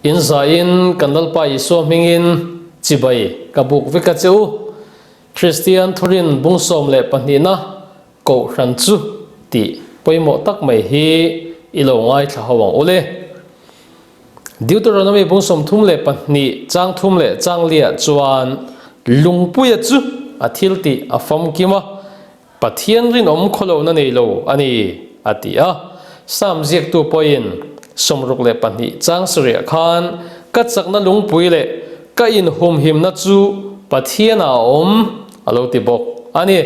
In zaiin kan Lalpa Isua hmingin chibai ka buk vek a che u. Kristian thurin bung 12na Kohhran chu tih pawimawh tak mai hi i lo ngaithla ho ang u le. Deuteronomy bung 32 chang thum leh chang liah chuan Lungpuia chu a thiltih a famkim a, Pathian rinawm khawlohna nei lo a ni, a ti a. Psalm ziaktu pawhin 62 chang sarih khan ka chakna lungpui leh ka inhumhimna chu Pathianah a awm a lo ti bawk a ni.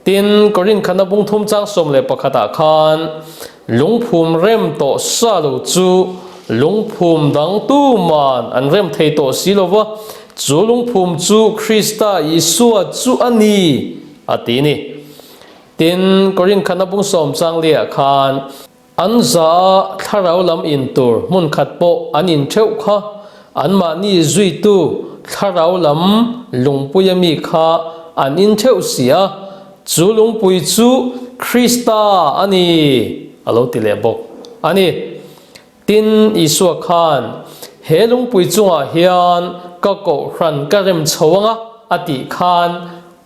Tin, Korin khana bung thum chang 11 ah khan lungphum rem tawh sa lo chu lungphum dang tuman an rem thei tawh si lo va, chu lungphum chu Krista Isua chu a ni, a ti ni. Tin, Korin khana bung sawm chang liah khan an za a thlarau lam in tur hmun khat pawh an in theuh kha, anmahni zuitu thlarau lam lungpuia mi kha an in theuh si a, chu lungpui chu Krista a ni, a lo ti leh bawk a ni. Tin, Isua khan, He lungpui chungah hian ka kohhran ka rem chho ang a, a tih khan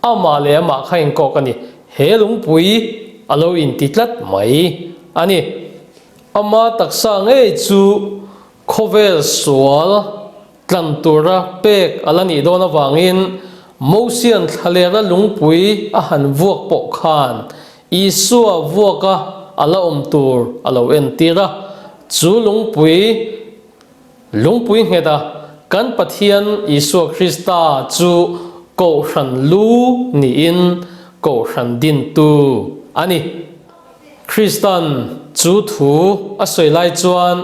amah leh amah kha inkawk a ni. He lungpui a lo inti tlat mai a ni. Ama taksa ngei chu khawvel sual tlan tura pek a la nih dawn avangin Mosian thlalera lungpui a han vuak pawh khan Isua vuaka a la awm tur a lo entir a. Chu lungpui lungpui nghet a kan Pathian Isua Krista chu Kohhran lu niin Kohhran dintu a ni. Kristan chu thu a sawi lai chuan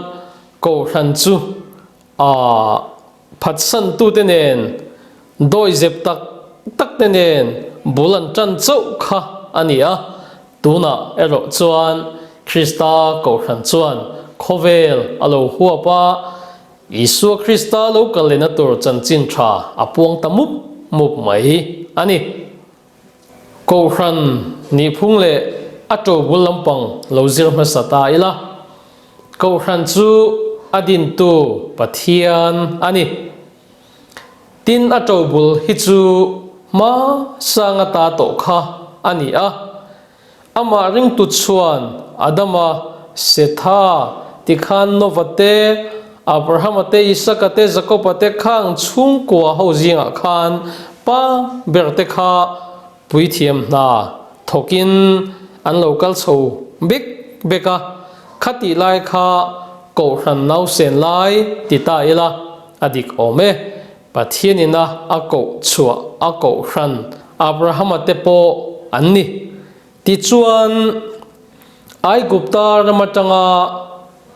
Kohhran chu a phatsantute nen dawihzep tak takte nen bul an tan chauh kha a ni a. Tunah erawh chuan Krista Kohhran chuan khawvel a lo huap a, Isua Krista lo kal lehna tur chanchin tha a puang ta mup mup mai a ni. Kohhran nihphung leh a to bul lampang lo zir hmasa ta ila, Kohhran chu a dintu Pathian a ni. Tin a to bul hi chu hma sanga ta tawh kha a ni a. Amah ringtu chuan Adama, Setha, tikhan Nova te, Abrahama te, Isaka te, Jakoba te khang chhungkua ho zingah khan pa ber te kha puithiam hna thawkin an lo kal chho bek bek a, khatih lai kha Kohhran nausen lai ti ta ila a dik awm e. Pathianin a a koh chhuah a Kohhran Abrahama te pawh an ni. Tichuan, Aigupta ram atanga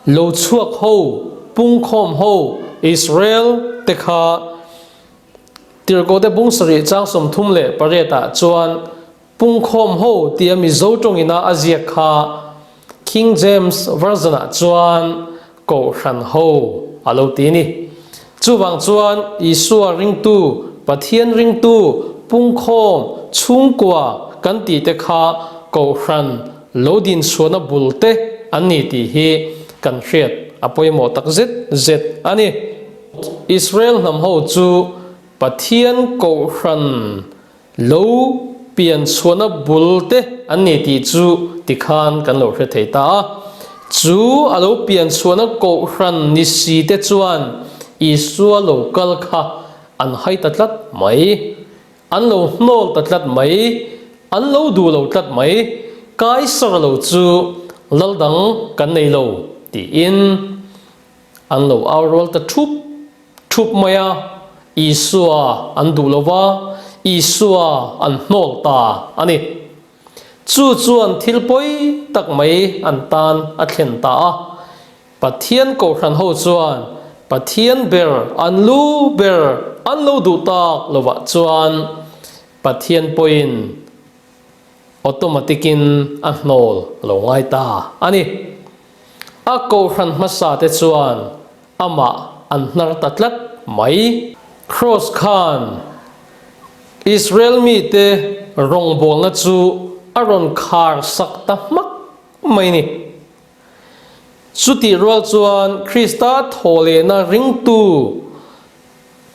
lo chhuak ho, pungkhawm ho, Israel te kha Tirhkohte bung sarih chang 38 ah chuan pungkhawm ho tia Mizo tawngina a ziak kha King James Version ah chuan Kohhran ho a lo ti ni. Chuvang chuan Isua ringtu, Pathian ringtu, pungkhawm, chhungkua kan tih te kha Kohhran lo dinchhuahna bul te an ni tih hi kan hriat a pawimawh tak zet zet a ni. Israel hnam ho chu Pathian Kohhran Lo pian chhuahna bul te an ni tih chu tikhan kan lo hre thei ta a. Chu a lo pian chhuahna kohhran ni si te chuan Isua lo kal kha an hai ta tlat mai. An lo hnawl ta tlat mai. An lo duh lo tlat mai. Kaisar lo chu lal dang kan nei lo tiin an lo au rual ta thup Thup mai a, Isua an duh lo va, Isua an hnawl ta a ni. Chu chuan thil pawi tak mai an tan a thlen ta a. Pathian Kohhran ho chuan Pathian ber an lu ber an lo duh tak lovah chuan Pathian pawhin automatic in a hnawl lo ngai ta a ni. A Kohhran hmasa te chuan amah an hnar ta tlat mai. Kraws khan Israel mite rawngbawlna chu a rawn khar sak ta hmak mai ni. Chutih rual chuan Krista thawhlehna ringtu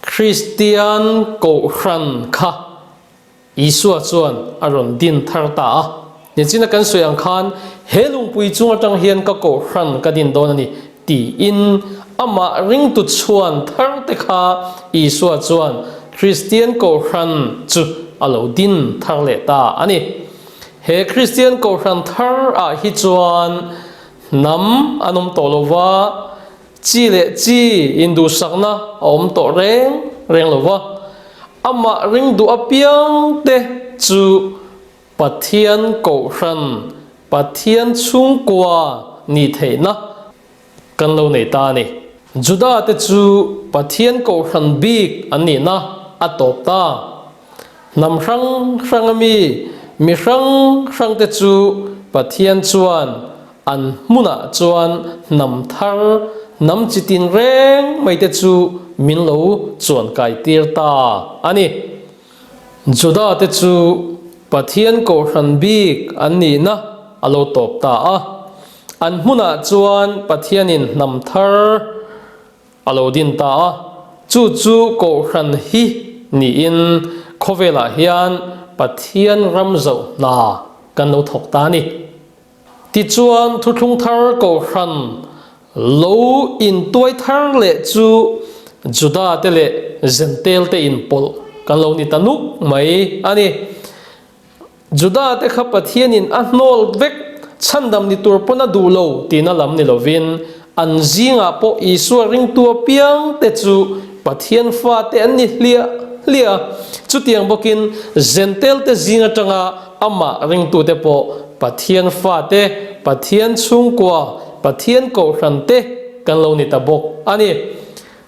Kristian Kohhran kha Isua chuan a rawn din thar ta a. Nichina kan sawi ang khan he lungpui chung atang hian ka Kohhran ka din dawn a ni tiin amah ringtu chhuan thar te kha Isua chuan Kristian Kohhran chu a lo din thar leh ta a ni. He Kristian Kohhran thar ah hi chuan hnam an awm tawh lo va, chi leh chi induhsakna a awm tawh reng reng lo va, amah ring duh apiang te chu Pathian Kohhran, Pathian chhungkua nih theihna kan lo nei ta a ni. Juda te chu Pathian Kohhran bik an nihna a tawp ta. Hnam hrang hrang a mi, mi hrang hrang te chu Pathian chuan an hmunah chuan hnam thar, hnam chi tin reng mai te chu min lo chuan kai tir ta a ni. Juda te chu Pathian Kohhran bik an nihna a lo tawp ta a. An hmunah chuan Pathianin hnam thar a lo din ta a, chu chu Kohhran hi niin khawvelah hian Pathian ram zoh hna kan lo thawk ta a ni. Tichuan thuthlung thar Kohhran lo intuai thar leh chu Juda te leh Jentail te inpawlh kan lo ni ta nuk mai a ni. Juda te kha Pathianin a hnawl vek, chhandam ni tur pawn a duh lo tihna lam ni lovin, an zingah pawh Isua ringtu apiang te chu Pathian fate an ni hliah hliah a. Chutiang bawkin Jentail te zing atanga amah ringtute pawh Pathian fate, Pathian chhungkua, Pathian kohhran te kan lo ni ta bawk a ni.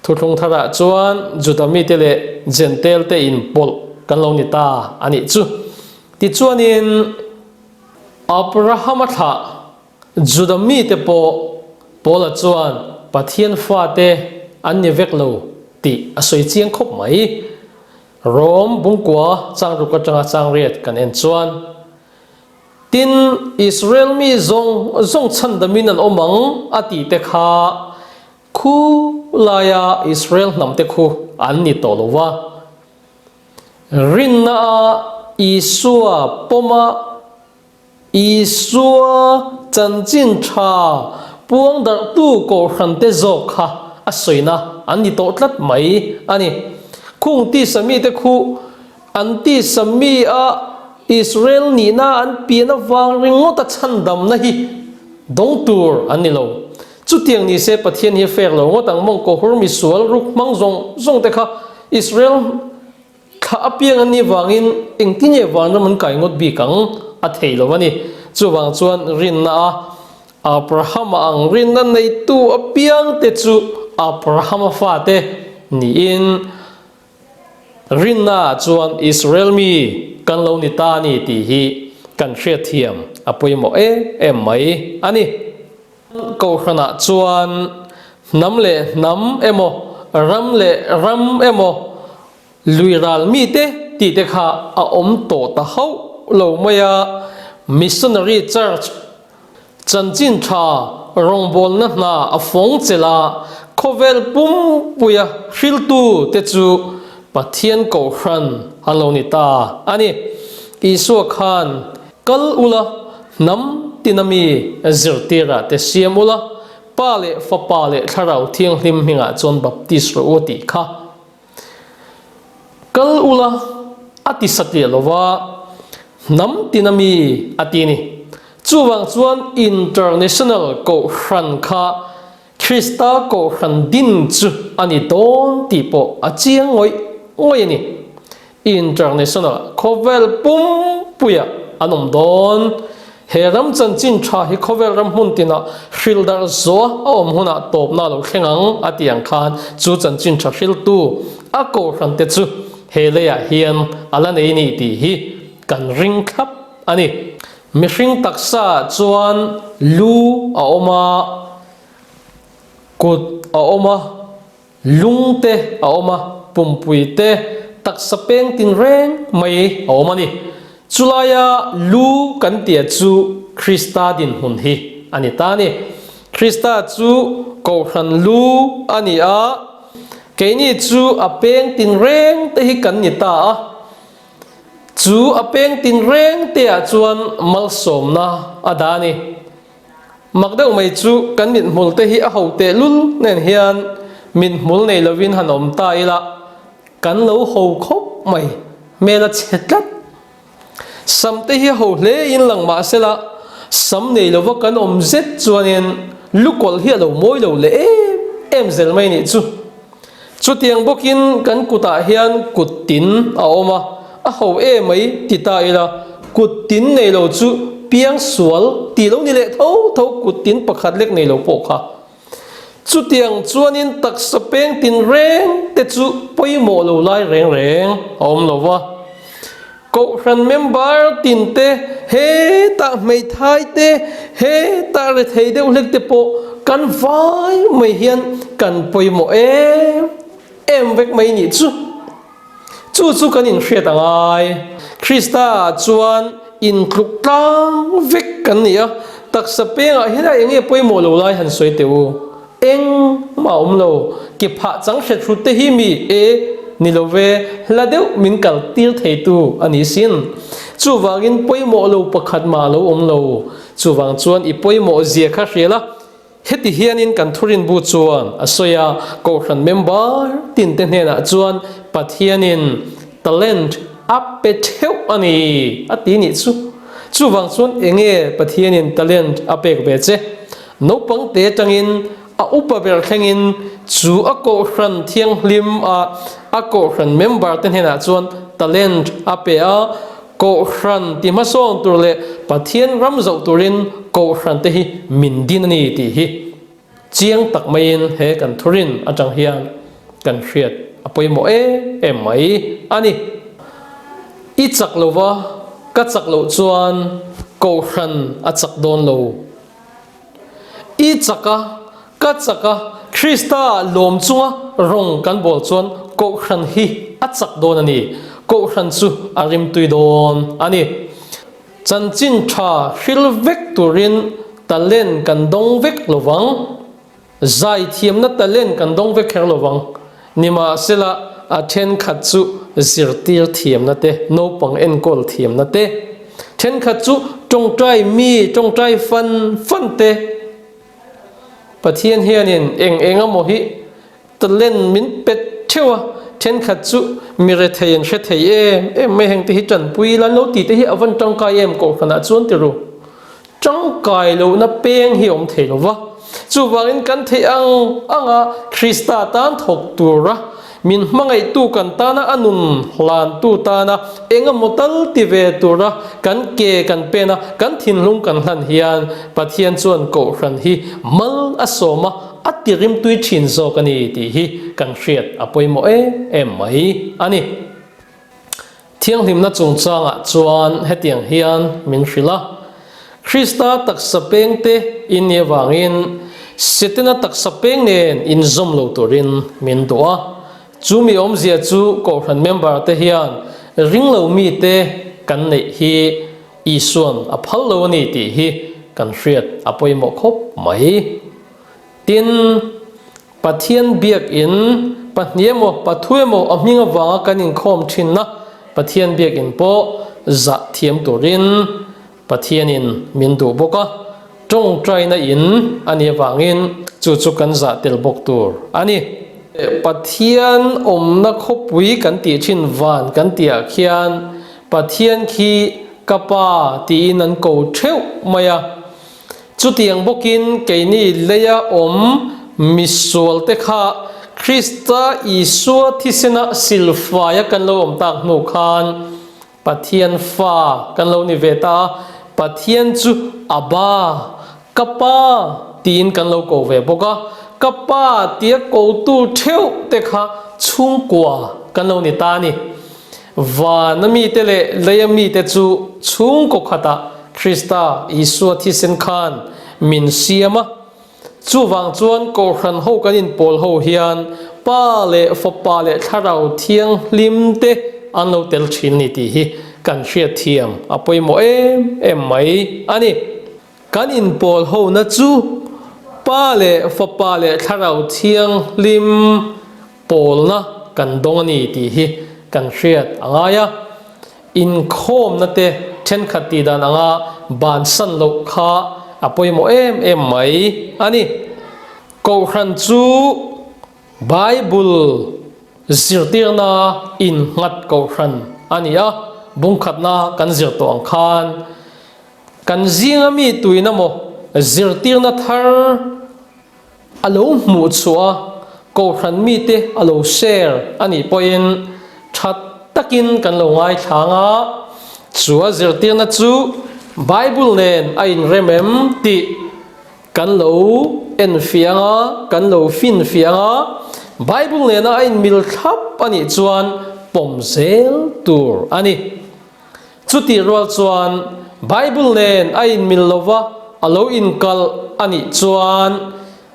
Thuthlung tharah chuan Juda mite leh Jentail te inpawlh kan lo ni ta a nih chu. Tichuanin Abrahama thlah Juda mite pawh Paula chuan Pathian fate an ni vek lo tih a sawi chiang khawp mai. Rom bungkua changruk atanga changriat kan en chuan. Tin, Israel mi zawng zawng chhandamin an awm ang a tih te kha Khu laia Israel hnamte khu an ni tawh lo va. Rinna a Isua pawma Isua chanchin tha puang darhtu kohhrante zawk kha a sawina an ni tawh tlat mai a ni. Khung tisa mite khu an tisa mi a Israel nihna an pian avang ringawta chhandamna hi dawng tur an ni lo. Chutiang ni se Pathian hi a fek lo ngawt ang mawngkaw hur misual ruk hmang zawng zawng te kha Israel thlah apiang an nih vangin engtin nge vanram an kai ngawt bik ang a thei lo a ni. Chuvang chuan rinna a Abrahama ang rinna neitu apiang te chu Abrahama fate niin Rinna ah chuan Israel mi kan lo ni ta a ni tih hi kan hriatthiam a pawimawh em em mai a ni. Kohhranah chuan hnam leh hnam emaw, ram leh ram emaw, lui ral mite tih te kha a awm tawh ta hauh lo mai a, Missionary Church Chanchin tha rawngbawlna hna a fawng chelh a, khawvel pumpuia hriltu te chu Pathian Kohhran an lo ni ta a ni. Isua khan kal ula hnam tina mi zirtirah te siam ula, Pa leh Fapa leh Thlarau Thianghlim hmingah chuan baptis rawh u a tih kha. Kal ula a ti satliah lo va, hnam tina mi a ti a ni. Chuvang chuan International Kohhran kha Krista Kohhran din chu a ni dawn tih pawh a chiang ngawih ngawih a ni. International khawvel pumpuiah an awm dawn. He ram chanchin tha hi khawvel ram hmun tinah hril darh zuah a awm hunah tawpna a lo thleng ang a tih ang khan chu chanchin tha hriltu a kohhran te chu he leiah hian a la nei ni tih hi kan ring thlap a ni. Mihring taksa ah chuan lu a awm a, kut a awm a, Lung te a awm a, pumpui te, taksa peng tin reng mai a awm a ni. Chulaia lu kan tia chu Krista dinhmun hi a ni ta a ni. Krista chu Kohhran lu a ni a, keini chu a peng tinreng te hi kan ni ta a. Chu a peng tinreng te ah chuan malsawmna a dah a ni. Mak deuh mai chu kan mithmul te hi a ho tehlul nen hian mithmul nei lovin han awm ta ila kan lo ho khawp mai, hmel a chhe tlat. Sam te hi a ho hle in lang mah sela sam nei lova kan awm zet chuanin lukawlh hi a lo mawi lo leh em em zel mai nih chu. Chutiang bawkin kan kutah hian kut tin a awm a, a ho e mai ti ta ila, kut tin nei lo chu piang sual tih lo ni leh tho tho kut tin pakhat lek nei lo pawh kha. Chutiang chuanin taksa peng tin reng te chu pawimawh lo lai reng reng a awm lo va. Kohhran member tin te, hetah hmeithai te, hetah rethei deuh hlek te pawh kan vai mai hian kan pawimawh em em vek mai nih chu. Chu chu kan inhriat a ngai. Krista ah chuan intluk tlang vek kan ni a, taksa pengah hian a enge pawimawh lo lai han sawi teh u. Engmah a awm lo, ke phah chang hret hrut te hi mi e ni lo ve, hla deuh min kal tir theitu a ni sin. Chuvangin pawimawh lo pakhat mah a lo awm lo. Chuvang chuan i pawimawh zia kha hrial a, heti hianin kan thurinbu chuan a sawi a, Kohhran member tinte hnenah chuan Pathianin talent a pe theuh a ni a ti nih chu. Chuvang chuan enge Pathianin talent a pek ve che? Naupang te atangin a upa ber thlengin chu a kohhran thianghlim a a kohhran member te hnenah chuan talent a pe a, kohhran ti hmasawn tur leh Pathian ram zoh turin kohhran te hi min din a ni tih hi chiang tak maiin he kan thurin atang hian kan hriat a pawimawh em em mai a ni. I chak lova ka chak loh chuan kohhran a chak dawn lo. I chak a, ka chak a, Krista lawm chunga rawng kan bawl chuan Kohhran hi a chak dawn a ni. Kohhran chu a rimtui dawn a ni. Chanchin tha hril vek turin talent kan dawng vek lovang. Zaithiamna talent kan dawng vek kher lovang. Nimahsela, a thenkhat chu zirtir thiamna te, naupang enkawl thiamna te, thenkhat chu tawngtai mi tawngtai fan fan te, Pathian hianin eng eng emaw hi talent min pe theuh a, thenkhat chu mi rethei an hre thei em em mai heng te hi tanpui ila an lo ti te hi a van tangkai em kohhranah chuan ti ru. Tangkai lohna peng hi awm thei lo va, chuvangin kan theih ang anga Krista tan thawk tura min hmangaihtu kan tana a nun hlantu tana engemaw tal ti ve tura kan ke kan pen a, kan thinlung kan hlan hian Pathian chuan Kohhran hi mal a sawm a, a ti rimtui thin zawk a ni tih hi kan hriat a pawimawh em em mai a ni. Thianghlimna chungchangah chuan hetiang hian min hrilh a, Krista taksa pengte in nih avangin Setana taksa peng nen inzawm lo turin min duh a. Chu mi awmzia chu Kohhran member te hian ringlo mite kan neih hi Isuan a phal lo a ni tih hi kan hriat a pawimawh khawp mai. Tin, Pathian biakinn pahnih emaw pathu emaw a hming avanga kan inkhawm thinna Pathian biakinn pawh zah thiam turin Pathianin min duh bawk a, tawngtaina in a nih avangin chu chu kan zah tel bawk tur a ni. Pathian awmna khawpui kan tih thin van kan tihah khian Pathian khi ka Pa tiin an ko theuh mai a. Chutiang bawkin keini leia awm misualte kha Krista Isua thisena silfaia kan lo awm tak hnu khan Pathian fa kan lo ni ve ta a, Pathian chu Abba, Ka Pa tiin kan lo ko ve bawk a, Ka Pa tia kotu theuh te kha chhungkua kan lo ni ta a ni. Vana mite leh leia mite chu chhungkaw khatah Krista Isua thisen khan min siam a. Chuvang chuan Kohhran ho kan inpawl ho hian Pa leh Fapa leh Thlarau Thianghlim te an lo tel thin ni tih hi kan hriatthiam a pawimawh em em mai a ni. Kan inpawl hona chu. Pa leh Fapa leh Thlarau Thianghlim pawlna kan dawng a ni tih hi kan hriat a ngai a. Inkhawmna te thenkhat tih dan anga bansan loh kha a pawimawh em em mai a ni. Kohhran chu Bible zirtirna innghat kohhran a ni a, bungkhatna kan zir tawh ang khan kan zinga mi tuin emaw zirtirna thar a lo hmuh chhuah a, kohhran mite a lo share a nih pawhin tha takin kan lo ngaithlang a, chu a zirtirna chu Bible nen a inrem em tih Kan lo enfiang a, kan lo finfiang a, Bible nena a inmil thlap a nih chuan pawm zel tur a ni. Chutih rual chuan Bible nen a inmil lova a lo inkalh a nih chuan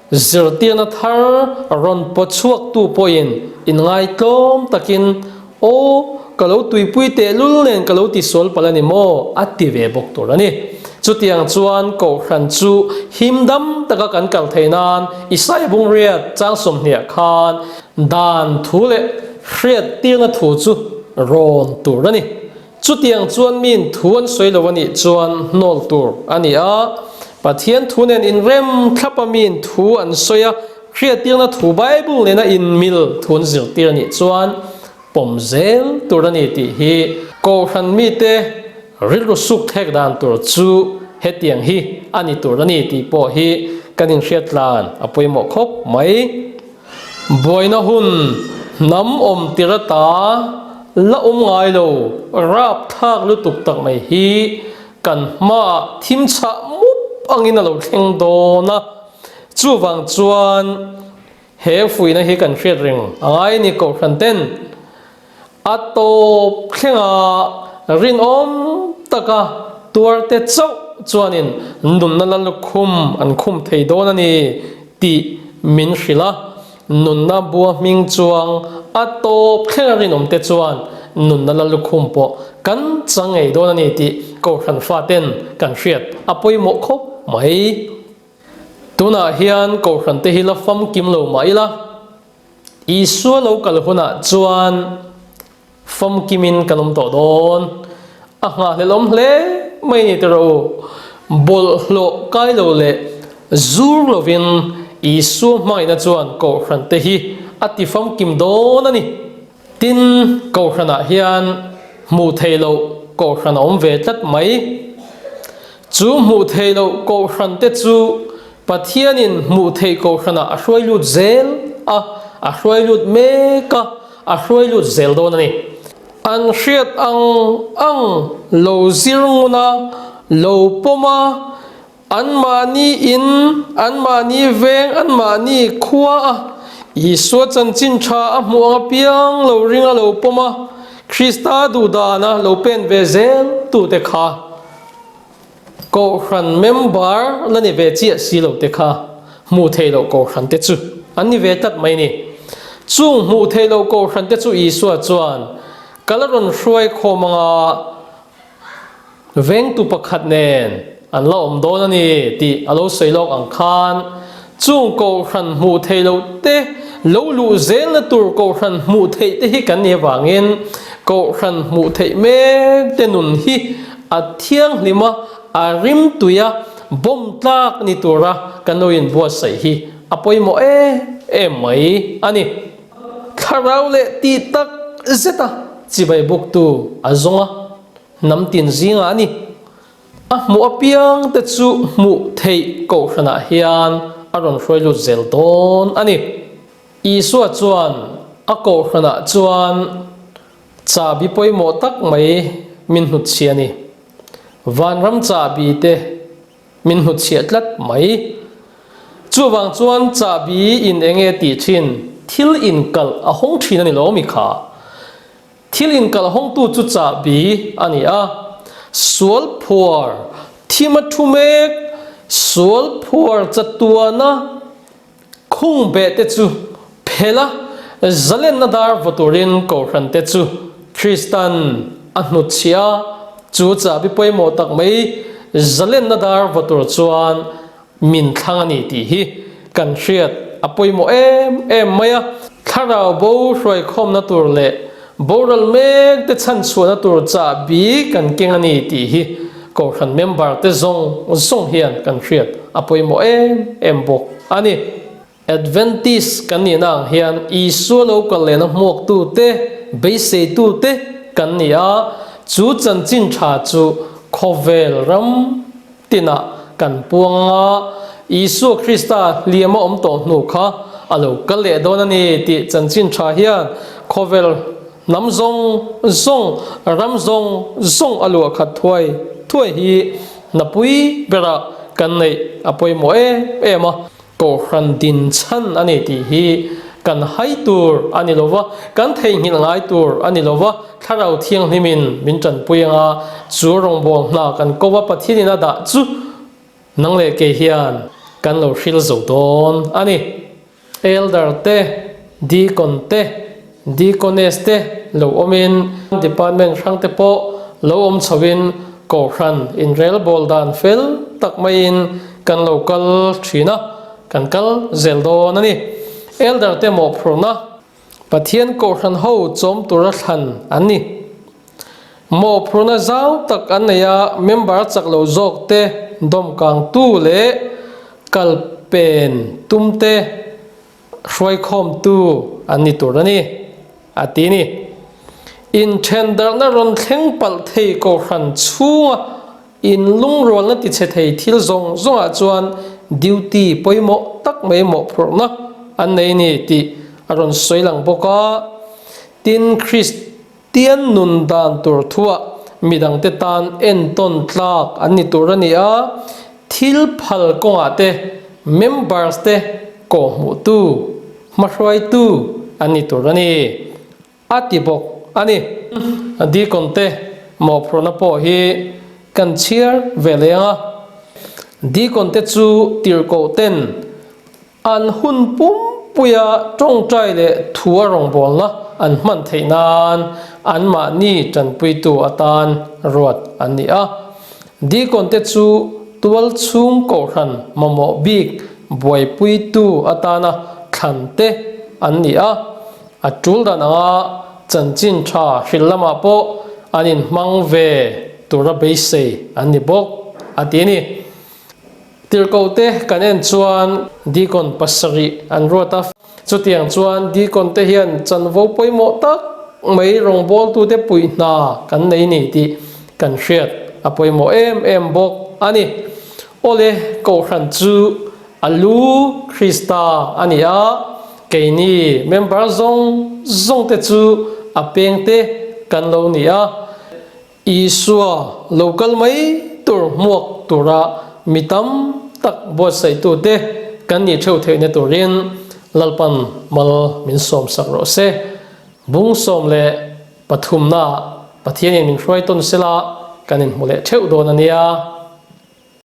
zirtirna thar rawn paw chhuaktu pawhin inngaitlawm takin Aw, ka lo tuipui tehlul nen ka lo tisual palh a ni maw? a ti ve bawk tur a ni. Chutiang chuan Kohhran chu him dam taka kan kal theih nan Isaiah Bungriat chang sawmhniah khan dan thu leh hriattirna thu chu rawn tur a ni. Chutiang chuan miin thu an sawi lo a nih chuan hnawl tur a ni a. Pathian thu nen inrem thlapa miin thu an sawi a, Hriattirna thu Bible nena inmil thu an zirtir a nih chuan pawm zel tur a ni tih hi Kohhran mite rilru suk thlek dan tur chu hetiang hi a ni tur a ni tih pawh hi kan inhriat tlan a pawimawh khawp mai. Buaina hun hnam awm tir ata la awm ngai lo rapthlak lutuk tak mai hi kan hmaah thim chhah mup angin a lo thleng dawn a. Chuvang chuan he fuihna hi kan hriat reng a ngai a ni Kohhran ten a tawp thlenga rinawm taka tuarte chauh chuanin nunna la lukhum an khum thei dawn a ni tih min hrilh a, nunna bua hming chuang a tawp thlenga rinawmte chuan nunna la lukhum pawh kan chang ngei dawn a ni tih Kohhran faten kan hriat a pawimawh khawp mai. Tunah hian Kohhran te hi la famkim lo mah ila, Isua lo kal hunah chuan famkimin kan awm tawh dawn. A nghahhlelawm hle mai ni tiraw u. Bawlhhlawh kai lo leh zur lovin Isua hmangaihna chuan Kohhran te hi a ti famkim dawn a ni. Tin, Kohhranah hian hmuh theih loh Kohhran a awm ve tlat mai. Chu hmuh theih loh Kohhran te chu Pathianin hmuh theih Kohhranah a hruai lut zel a, a hruai lut mek a, a hruai lut zel dawn a ni. An hriat ang ang lo zir ngun a, lo pawm a, Anmahni in, anmahni veng, anmahni khua a Isua chanchin tha a hmuh ang apiang lo ring a lo pawm a, Krista duhdana lo pen ve zel tute kha Kohhran member la ni ve chiah si lo te kha hmuh theih loh Kohhran te chu an ni ve tlat mai ni. Chung hmuh theih loh Kohhran te chu Isua chuan ka la rawn hruai khawm anga, Vengtu pakhat nen an la awm dawn a ni tih a lo sawi lawk ang khan chung kohhran hmuh theih loh te lo luh zelna tur kohhran hmuh theih te hi kan nih avangin kohhran hmuh theih mek te nun hi a thianghlim a, a rimtui a, bawm tlak ni tura kan lo inbuatsaih hi a pawimawh em em mai a ni. Thlarau leh tih tak zeta chibai buktu a zawng a. Hnam tin zingah a ni. A hmuh apiang te chu hmuh theih kohhranah hian a rawn hruai lut zel dawn a ni. Isua chuan a kohhranah chuan chahbi pawimawh tak mai min hnutchhiah a ni. Vanram chahbi te min hnutchhiah tlat mai. Chuvang chuan chahbi in enge tih thin thil inkalh a hawng thin a ni lo mi kha. Thil inkalhawngtu chu chahbi a ni a, sual phuar thim a thu mek, sual phuar chatuana khung beh te chu phelh a, zalenna dar vaw turin Kohhran te chu Kristan a hnutchhiah a, chu chahbi pawimawh tak mai zalenna dar vaw tur chuan. min thlang a ni tih hi kan hriat a pawimawh em em mai a. Thlarau bo hruaikhawmna tur leh boral mek te chhanchhuahna tur chahbi kan keng a ni tih hi Kohhran member te zawng zawng hian kan hriat a pawimawh em em bawk a ni. Adventist kan nihna ang hian Isua lo kal lehna hmuaktu te, beiseitu te kan ni a, chu chanchin tha chu khawvel ram tinah kan puang ang a, Isua Krista hliam a awm tawh hnu kha a lo kal leh dawn a ni tih chanchin tha hian khawvel hnam zawng zawng, ram zawng zawng a luah khat thuai thuai hi hnapui berah kan neih a pawimawh em em a. Kohhran din chhan a ni tih hi kan hai tur a ni lo va, kan theihnghilh ngai tur a ni lo va, Thlarau Thianghlimin min tanpui anga chu rawngbâwl hna kan ko va Pathianin a dah chu nang leh kei hian kan lo hril zo dawn a ni. Elder te, Deacon te, Deaconess te lo awmin Department hrang te pawh lo awm chhoin Kohhran inrelbawl dan fel tak maiin kan lo kal thin a, kan kal zel dawn a ni. Elder te mawhphurhna Pathian Kohhran ho chawm tura thlan an ni. Mawhphurhna zau tak an nei a, member chak lo zawk te dawmkangtu leh kal pen tum te hruaikhawmtu an ni tur a ni, a ti ni. Inthendarhna rawn thleng palh thei Kohhran chhunga inlungrualna tichhe thei thil zawng zawngah chuan duty pawimawh tak mai mawhphurhna an nei a ni tih a rawn sawi lang bawk a. Tin, Kristian nun dan tur thuah midangte tan entawn tlak an ni tur a ni a, thil phal kawngah te members te kawhhmuhtu, hmahruaitu an ni tur a ni, a ti bawk a ni. Deacon te mawhphurhna pawh hi kan chhiar ve leh ang a, Deacon te chu tirhkoh ten An hun pumpuia tawngtai leh thua rawngbawlna an hman theih nan anmahni tanpuitu atan ruat an ni a. Deacon te chu tual chhung kohhran mamawh bik buaipuitu atana thlan te an ni a. A tul dan anga chanchin tha hrilh lamah pawh an inhmang ve tura beisei an ni bawk, a ti a ni. Tirhkohte kan en chuan Deacon pasarih an ruat a. Chutiang chuan Deacon te hian chanvo pawimawh tak mai rawngbawltute puih hna kan nei ni tih kan hriat a pawimawh em em bawk a ni. Awle, Kohhran chu a lu Krista a ni a, keini member zawng zawngte chu a pengte kan lo ni a. Isua lo kal mai tur hmuak tura mi tam tak buatsaihtute kan nih theuh theihna turin Lalpan mal min sawmsak rawh se. Bung 13 naah Pathianin min hruai tawn sela kan inhmu leh theuh dawn a nia.